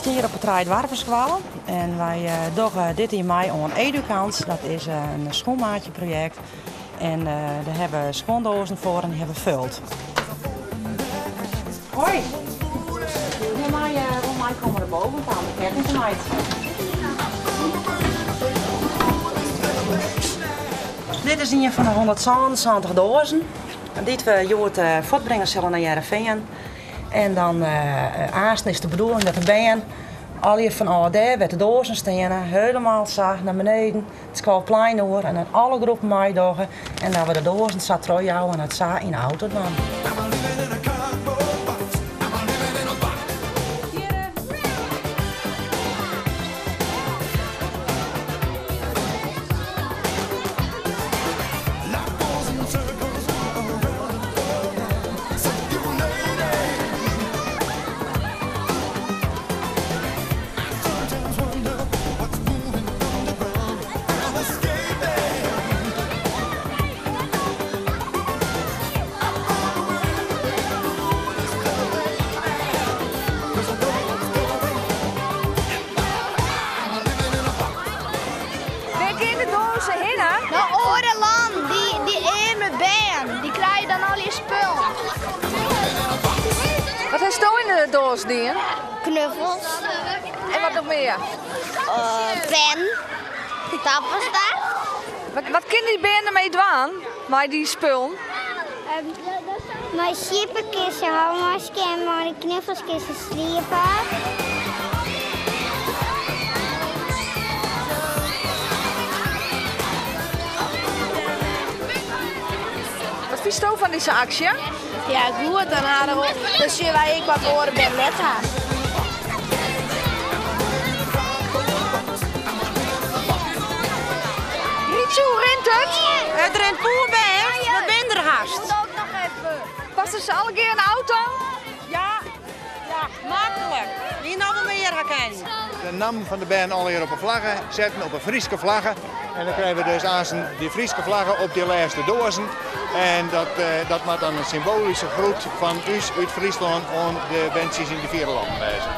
stean hjir op de Trijedoarpenskoalle en wy dogge dit jier mei oan Edukans. Dat is in schoenmaatjeprojekt en dêr hawwe we skuondoazen foar en dy hawwe we fuld. Hoi! Wol mei, wol meikomme de bovenkant de ketting te meitsjen. Dit is ien fan de 177 doazen dy't we hjoed fuortbringe sille nei Hearrenfean. En dan aansten is de bedoeling dat de bern allegear fanôf dêr wêr't de doazen steane, helemaal sa nei beneden it skoalplein oer en dat alle groepen meidogge en dat we de doazen sa trochjouwe en dat sa yn de auto dwaan. Wêr gean de doazen hinne? Nei oare lannen, dy earme bern, dy krije dan al je spullen. Wat hasto yn de doas dien? Knuffels. En wat noch mear? Pen, tandpasta. Wat kinne dy bern dermei dwaan, mei dy spullen? Mei sliepe kinne se hânwaskje en mei de knuffels kinne se sliepe. Wat fynsto fan dizze aksje? Ja, goed. Dan, dan sjogge wy ek wat oare bern net ha. Rietsje, hoe rint it? It rint poerbêst. We binne der hast. Passe se allegear yn de auto? Ja, ja, maklik. Wie noch wol mear ha kinnen. De nammen fan de bern allegear op 'e flagge setten, op 'e Fryske flagge. En dan krije we dus aansten dy Fryske flagge op dy lêste doazen. En dat, dat moat dan in symboalyske groet fan ús út Fryslân oan de berntsjes yn de fiere lannen wêze.